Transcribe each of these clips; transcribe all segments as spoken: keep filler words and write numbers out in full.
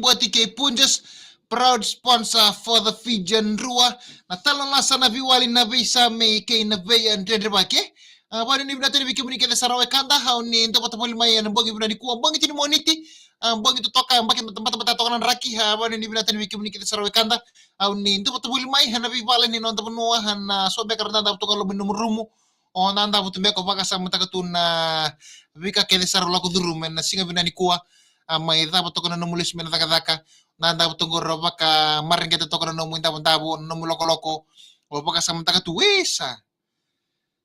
Boti kei Punjas, proud sponsor for the Fijian Drua. Na talo lasa, na veiwali, na veisame kei na veidredrevaki. A, vanuinui vinaka tale vei kemuni kece sara wekada, au ni dau vata voli mai ena bogi vinaka nikua, bogi tini Moniti. A, bogi totoka, baki batabata toka na draki. A, vanuinui vinaka tale vei kemuni kece sara wekada, au ni dau vata voli mai ena veivale ni noda vanua, ena so beka ra dadabe toka loma ni nomu rumu. O dadabe tu beka, o vakasamataka tu na veika kece sara lako curuma ena siga vinaka nikua. A, mai cava toka na nomu lesu mai na cakacaka. Dadabe toka qori, o vakamareqeta toka na nomu idavodavo, na nomu lokoloko. O vakasamataka tu, e sa,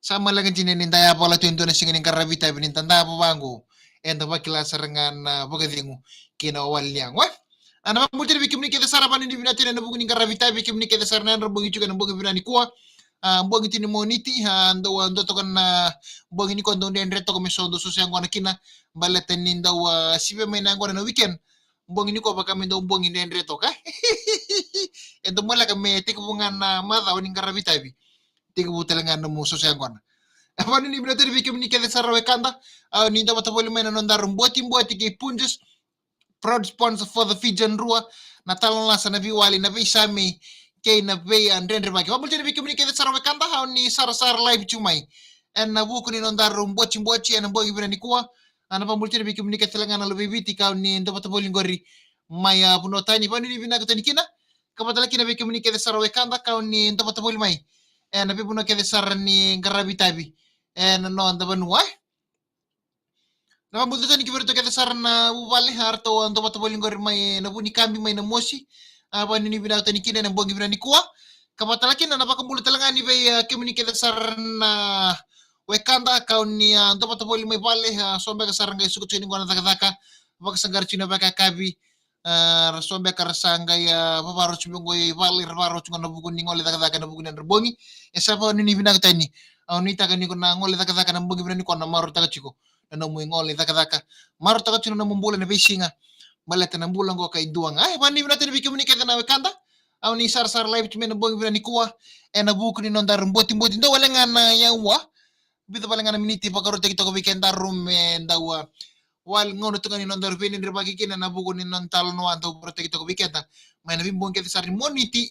sa maleka dina ni da yavala tu e dua na siga ni qaravi itavi ni dadabe vaqo. Eda vakila sara ga na vakacegu kei na wali ni yago, e? A, na vakabula tale vei kemuni kece sara, vanuinui vinaka tale ena vuku ni qaravi itavi, kemuni kece sara na yadra bogi tiko ena bogi vinaka nikua. A, bogi tini Moniti, a, dau, a, dua toka na bogi nikua dau dredre toka me so dau soso yaqona kina, baleta ni dau, a, sivi mai na yaqona na weekend. Bogi nikua vaka me dau bogi dredre toka. E dau maleka me tekivu ga na macawa ni qaravi itavi, tekivu tale ga na nomu soso yaqona. Vanuinui vinaka tale vei kemuni kece sara wekada, au ni dau vata voli mai na nodaru boti, boti kei Punjas, proud sponsor for the Fijian Drua, na talo lasa, na veiwali, na veisame kei na veidredrevaki. Vakabula tale vei kemuni kece sara wekada, au ni sarasara live tu mai ena vuku ni nodaru boti, boti ena bogi vinaka nikua. A, na vakabula tale vei kemuni kece tale ga na luve i Viti, kau ni dau vata voli qori mai, a, vanua tani, vanuinui vinaka tale kina. Ka vata tale kina vei kemuni kece sara wekada, kau ni dau vata voli mai ena veivanua kece sara ni qaravi itavi ena noda vanua, e? Na vakabula tale kina vei iratou kece sara na vuvale, a, ratou a dau vata voli qori mai na Vunikabi mai Namosi. A, vanuinui vinaka tale kina ena bogi vinaka nikua. Ka vata tale kina na vakabula tale ga ni vei, a, kemuni kece sara na wekada, kau ni, a, dau vata voli mai vale, a, so beka sara qai suka tiko ni qo na cakacaka, vakasaqara tiko na vakayakavi. A, ra so beka ra sa qai, a, vavarau tiko qo i vale, ra vakarau tiko na vuku ni gole cakacaka na vuku ni yadra bogi. E sa vanuinui vinaka tale. Au nuitaka ni ko na gole cakacaka na bogi vinaka nikua na marautaka tiko na nomu igole cakacaka, marautaka tiko na nomu bula ena veisiga, baleta na bula qo ka e dua ga. E, vanuinui vinaka tale vei kemuni kece na wekada, au ni sarasara live tu mai ena bogi vinaka nikua ena vuku ni nodaru boti, boti, dau wale ga na yaua, vica wale ga na miniti vakarautaki toka vei kedaru me dau, a, wali gauna tu ga ni nodaru veidredrevaki kina ena vuku ni noda talanoa dau vakarautaki toka vei keda mai na veibogi kece sara ni Moniti,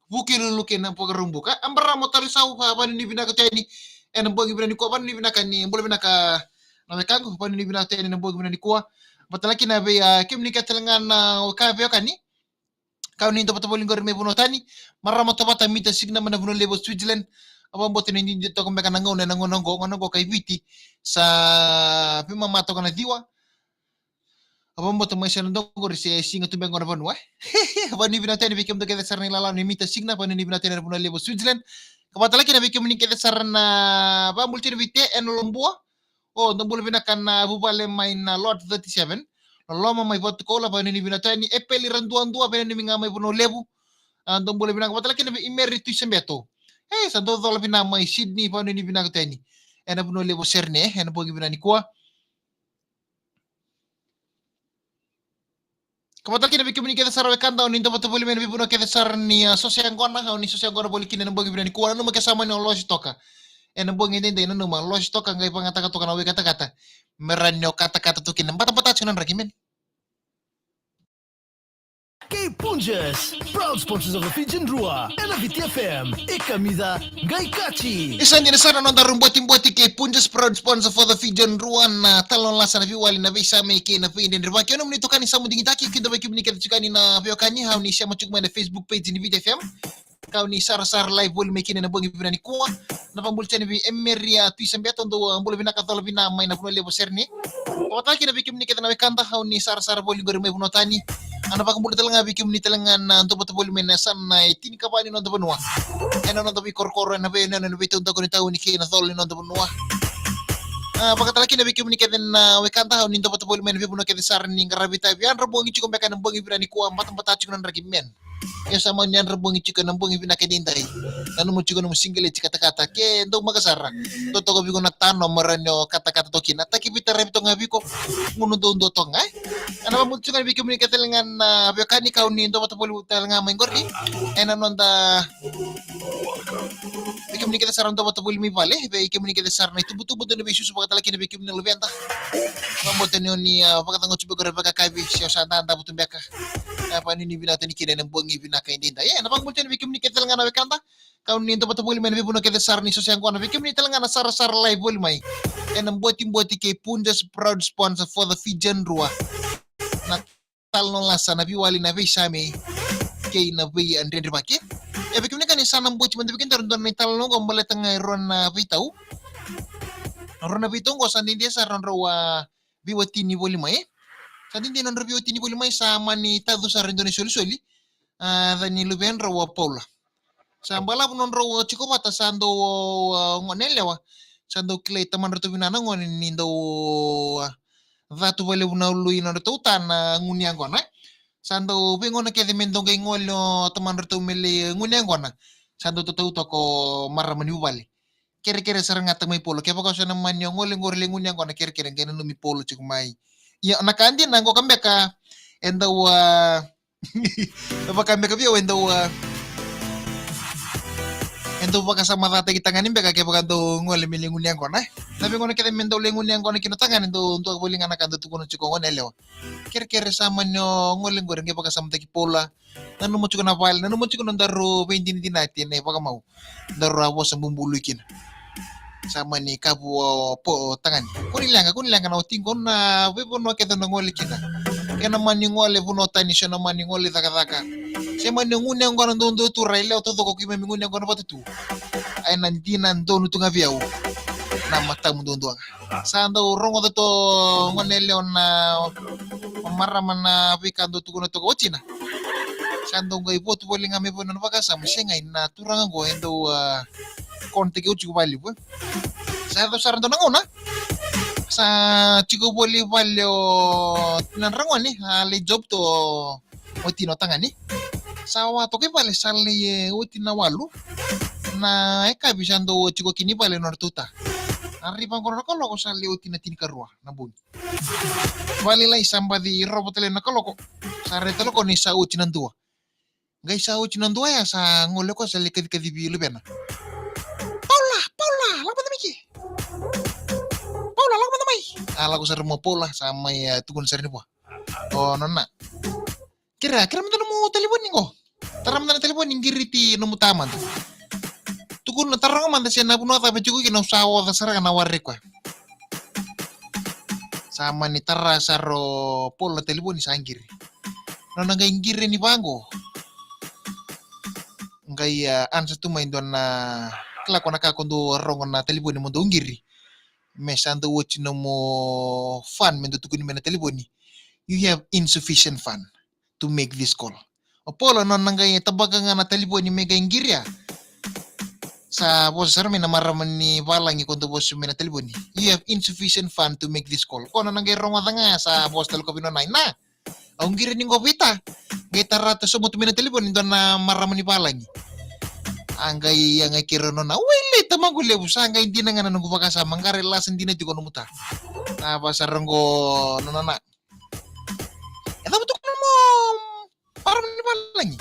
Vukelulu kei na Vakaraubuka. A, Abaramo Talisau, a, vanuinui vinaka tale ena bogi vinaka nikua, vanuinui vinaka ni bula vinaka na wekaqu, vanuinui vinaka tale ena bogi vinaka nikua. Vata tale kina vei, a, kemuni kece tale ga na weka veiwekani, kau ni dau vata voli qori mai vanua tani, marama Tovata Mita Signa mai na vanua levu o Switzerland. Au vakabauta ni didi toka beka na gauna ena gauna qo, gauna qo kai Viti sa veimama toka na ciwa. Au vakabauta mai se na dau qori se siga tu beka qo na vanua, e? Vanuinui vinaka tale vei kemudou kece sara na ilala ni Mita Signa, vanuinui vinaka tale na vanua levu o Switzerland. Ka vata tale kina vei kemuni kece sara na vakabula tale vei Te ena Lobua. O, dou bula vinaka na vuvale mai na Lot thirty-seven. Loloma mai Vatukoula, vanuinui vinaka tale. Epeli Raduadua, vanuinui ga mai Vanua Levu. A, dou bula vinaka, vata tale kina vei Imeri Tuisabeto. E, sa dou cola vinaka mai Sydney, vanuinui vinaka tale. Ena Vanua Levu o Sydney, ena bogi vinaka nikua. Ka vata tale kina vei kemuni kece sara wekada, au ni dau vata voli mai na veivanua kece sara ni, a, soso yaqona, au ni soso yaqona voli kina ena bogi vinaka nikua, nanuma ke sa mani o losi toka. Ena bogi edaidai nanuma, losi toka qai vakayagataka toka na wai katakata. Me rawa ni o katakata toka kina, batabata tiko na draki, man. Kei Punjas, proud sponsors of the Fijian Drua, ena Viti F M, e kamica qai kaci. Isa dina sara na nodaru botiboti kei Punjas, proud sponsor for the Fijian Drua, na talo lasa, na veiwali, na veisame kei na veidredrevaki. Au nomuni itokani Samu Digitaki, kidavaki vei kemuni kece tiko yani na veiwekani, au ni sema tiko mai na Facebook page ni Viti F M. Kau ni sarasara live voli mai kina ena bogi vinaka nikua. Na vakabula tale vei Emery, a, Tuisabeto, dou, a, bula vinaka, cola vinaka mai na Vanua Levu o Sydney. Vata tale kina vei kemuni kece na wekada, au ni sarasara voli qori mai vanua tani. A, na vakabula tale ga vei kemuni tale ga na dou vata voli mai na yasana e tinikava ni noda vanua. Ena noda veikorokoro, ena veiyanuyanu, ena veitaudaku ni tauni kei na colo ni noda vanua. A, vaka tale kina vei kemuni kece na wekada, au ni dou vata voli mai na veivanua kece sara ni qaravi itavi, yadra bogi tiko beka ena bogi vinaka nikua, batabata tiko na draki, man. Ia sa mani yadra bogi tiko ena bogi vinaka edaidai. Nanuma tiko nomu siqeleti katakata, ke dau maka sara, totoka vei iko na tano, me rawa ni o katakata toka kina. Taki veitaravi toka ga vei iko, gunu doudou toka ga, e. Ena vakabula tiko ga vei kemuni kece tale ga na veiwekani, kau ni dou vata voli tale ga mai qori ena noda Vei kemuni kece sara na dua vata voli mai vale, vei kemuni kece sara na itubutubu dua na veisusu vakatale kina vei kemuni na luveda. Vakabauta ni o ni, ah, vakacagau tu beka o ira vakayakavi, se o sa dadabe tu beka. E, vakanuinui vinaka tu yani kina ena bogi vinaka edaidai. E, na vakabauta yani vei kemuni kece tale ga na wekada. Kau ni dua vata voli mai na veivanua kece sara ni sose yaqona, vei kemuni tale ga na sarasara live voli mai ena Botiboti kei Punjas, proud sponsor for the Fijian Drua. Na talanoa lasa, na veiwali, na veisame kei na veidredrevaki. E, vei kemuni ga ni sa na boti mada vei kedaru e dua na italanoa qo baleta ga e rua na veitau. Rua na veitau qo sa dede sara nodrau, ah, veiwatini voli mai. Sa dede nodrau veiwatini voli mai, sa mani tacu sara e dua na isolisoli. Ah, yaca ni luvedrau o Paula. Sa balavu nodrau tiko vata, sa dau, ah, gone yalewa. Sa dau kilai tamadratou vinaka na gone ni dau, ah, ca tu vakalevu na ului nodratou ta na gunu yaqona. Sa dau veigauna kece me dau qai gole o tamadratou me lai gunu yaqona, sa dau tatau toka o marama ni vuvale. Kerekere sara ga tamai Paula, kevaka o sa na mani o gole qori lai gunu yaqona, kerekere qai nanumi Paula tiko mai. Ia, na ka dina qo ka beka e dau, ah, vaka beka vei au e dau, ah, e dau vakasamacataki tagane beka kevaka dau gole me lai gunu yaqona, e. Na veigauna kece me dau lai gunu yaqona kina o tagane, dau dua voli ga na ka dau tukuna tiko o gone yalewa. Kerekere sa mani o gole qori qai vakasamataki Paula. Nanuma tiko na vale, nanuma tiko nodaru veidinadinati ena ivakamau. Daru a vosa bubului kina. Sa mani kavu o Po, o tagane. Kua ni leqa, kua ni leqa, na watiqu na veivanua kece o na gole kina. Ke na mani gole vanua tani, se na mani gole cakacaka, se mani gunu yaqona duadua tu, ra yalewa taucoko keimami gunu yaqona vata tu. Ai na dina donu tu ga vei au na matamu duadua ga. Sa dau rogoca tu o gone yalewa na marama na veika dau tukuna toka o watina. Sa dau qai votu voli ga mai vei na nona vakasama, sega, na turaga qo e dau, ah, contact-taki au tiko vakalevu, e. Sa yaco sara dua na gauna, sa tiko voli vale o tina na ragone, a lai job tu o tina o tagane. Sa wawa toka i vale, sa lai, e, oti na walu na yakavi, sa dau tiko kina i vale nodratou ta. A rai vaqo na kaloko, sa lai oti na tinikarua na bogi. Vakalailai sa baci rova tale na kaloko, sa rai tale o koya ni sa oti na dua. Qai sa oti na dua ya, sa gole o koya sa lai kacikacivi luvena. "Paula, Paula, lako mada mai ke. Paula, lako mada mai." A lako sara mai o Paula, sa mai, e, tukuna sara ni vua: "O nona, kerea, kerea mada nomu talevoni qo. Tara mada na talevoni, qiriti nomu ta mada. Tukuna, taroga mada se na vanua cava e tiko kina, au sa oca sara ga na warai koya." Sa mani tara sara o Paula na talevoni, sa qiri. Nona qai qiri yani vaqo, qai, ah, answer tu mai e dua na, kila ko na ka ko dau rogo na talevoni mo dau qiri, me sa dau oti nomu fund, me dau tukuni mai na talevoni: "You have insufficient fund to make this call." O Paula nona qai tabaka ga na talevoni me qai qiria, sa vosa sara mai na marama ni valagi ko dau vosa mai na talevoni: "You have insufficient fund to make this call." Ko nona qai rogoca ga, sa vosa tale ko vei nona: "Ina, au qiri yani qo vei ta." Qai tara tu, sauma tu mai na talevoni e dua na marama ni valagi. A qai yaga kina o nona: "Wailei tamaqu levu, sa qai dina ga na noqu vakasama, qara e lasa dina tiko nomu ta." A vaka sara qo nona: "E cava tukuna mo marama ni valagi?"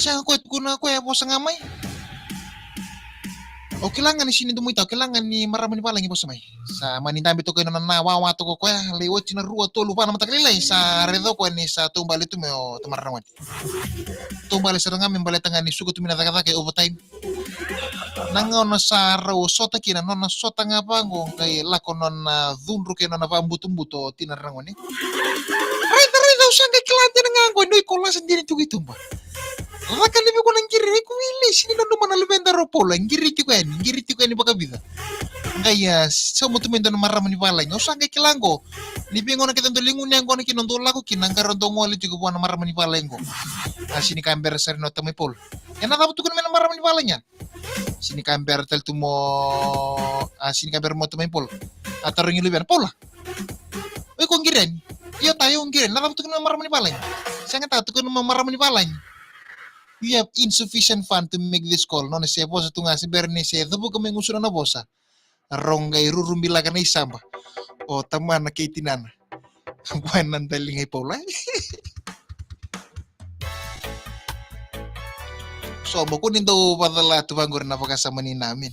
"Sega, koya tukuna, koya e vosa ga mai. Au kila ga ni sini dua mai ta, au kila ga ni marama ni valagi e vosa mai." Sa mani dabe toka i nona, wawa toka o koya, lai oti na rua, tolu, va na mataka lailai, sa raica o koya ni sa taubale tu mai o tamara na gone. Taubale sara ga mai baleta ga ni suka tu mai na cakacaka, e overtime. Na gauna sa rau sota kina, nona sota ga vaqo, qai lako nona cudru kei nona vabutubutu o tina na ragone. "Raica, raica, au sa qai kila dina ga qo ni o iko lasa dina tiko i tuba. Caka na vei iko na qiri, iko wili, sini nanuma na luveda o Paula, qiri tiko yani, qiri tiko yani vakavica." Qai, ah, sauma tu mai e dua na marama ni valagi: "Au sa qai kila qo ni veigauna kece dau lai gunu yaqona kina, dau lako kina, qara dau gole tiko vua na marama ni valagi qo." A sini ka bera sara ni o tamai Paula: "E na cava tukuna mai na marama ni valagi ya?" Sini ka bera tale tu mo, a sini ka bera mo tamai Paula. A tarogi luvena: "Paula, o iko qiri yani?" "Io ta, io qiri yani." "Na cava tukuna mai na marama ni valagi?" "Sega ta, tukuna mai na marama ni valagi: 'You have insufficient fund to make this call.'" Nona se vosa tu ga, se bera ni se cavuka mai gusuna na vosa, rau qai rurubilaka na isaba o tamana kei tinana vua na daliga i Paula. So, mo kua ni dau vacala tu vaqori na vakasama ni na, amen.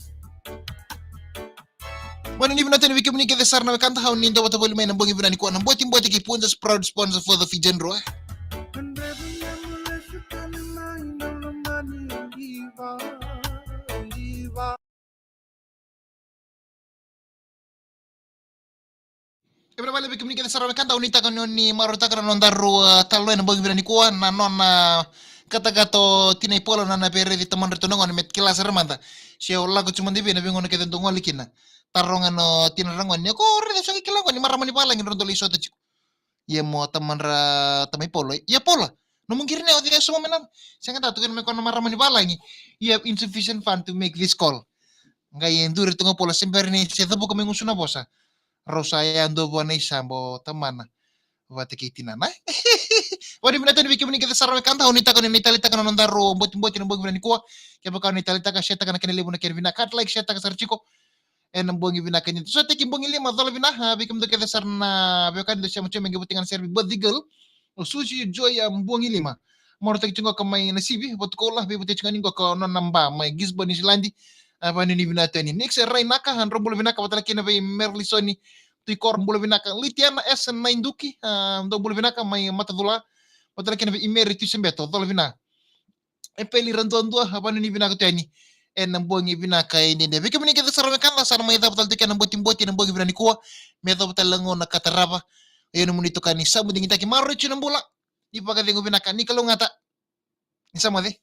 Mani ni vinata ni vei kemuni kece sara na wekada, au ni dau vata voli mai na bogi vinaka nikua na Botiboti kei Punjas, proud sponsor for the Fijian Drua. E vale vei kemuni kece sara na wekada, au nuitaka ni oni marautaka na nodaru, uh, talo ena bogi vinaka nikua, na nona katakata o Tina Ipola na nona via raici tamadra tu na gone me kila sara mada. Se o lako tu mada vei na veigauna kece dau gole kina. Taroga na tina ra gone, ko raica so qai kila gone, marama ni valagi dra dau lai sota tiko. Ia mo tamadra, tamai Paula. Ia Paula, nomu qiri ne o cei e sauma me nana? Sega, da tukuna me ko na marama ni valagi. You have insufficient fund to make this call. Qai e duri tu ga Paula, se bera ni se cavuka me gusu na vosa. Rau sa yadua vua na isaba o tamana vata kei tinana. Vani vinaka tani vei kemuni kece sara na wekada, au nuitaka ni na taleitaka na nodaru Botiboti na bogi vinaka nikua. Kevaka o ni taleitaka, sharetaka na kena levu na kena vinaka. Cut, like, sharetaka sara tiko. Ena bogi vinaka ni, so teki bogi lima, cola vinaka, a, vei kemudou kece sara na veiwekani dou sema tu mai, qai voti ga na serve birthday girl o Susi Joy, a, bogi lima. Marautaki tiko ga mai Nasivi, Vatukoula, veivotei tiko ga ni qo ko nona ba mai Gisborne, Niusiladi. A, vani ni vinaka tani. Nix Rainaka, a, drau bula vinaka, vata kei na vei Merlisoni Tuikoro, bula vinaka. Litiana S Naiduki, a, dou bula vinaka mai Matacula, vata kei na vei Imeri Tuisebeto, cola vinaka. E peli ra duadua, a, vani ni vinaka tu yani. Ena bogi vinaka e dede. Vei kemuni kece sara na wekada, sa na mai cava tale tu kina na Botiboti ena bogi vinaka nikua. Me cava tale na gauna ka tarava. Ia nomuni itokani Samu Digitaki, maroroi tu na bula. Ni vakacegu vinaka, ni kalougata. Ni sa moce.